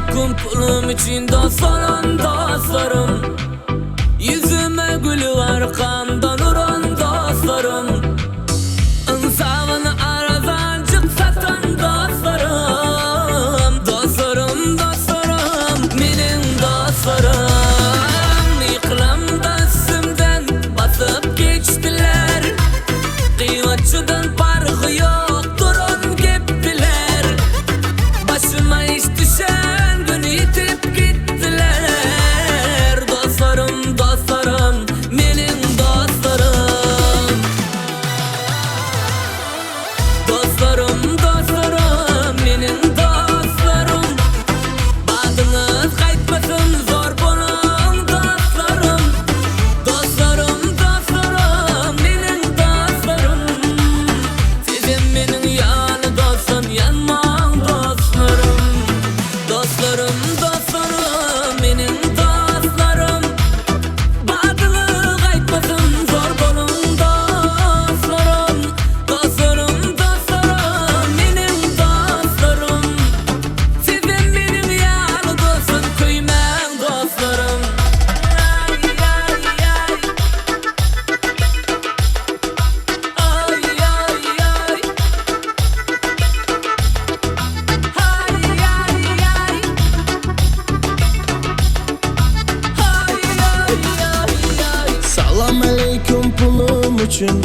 aleýkum pulum üçin dost bolan dostlarym Ýüzüme gülüp arkamdan uran dostlarym Ynsabyny arzancık satan dostlarym Dostlarym dostlarym meniň dostlarym Ýykylamda üstümden basyp geçdiler Gyýbatçydan parhy ýok duran gepdiler Başyma iş düşen gün ýitip gitdiler Dostlarym dostlarym meniň dostlarym Dostlarym dostlarym meniň dostlarym Badyňyz gaýtmasyn zor boluň dostlarym Dostlarym dostlarym meniň dostlarym Sizem meniň ýaly dostdan ýanmaň dostlarym Dostlarym dostlarym meniň dostlarym Badyňyz gaýtmasyn zor boluň dostlarym Dostlarym dostlarym meniň dostlarym Sizem meniň ýaly dostdan köýmäň dostlarym Aý aý aý Aý aý aý Aý aý aý Aý aý aý aý Salam aleýkum pulum üçin.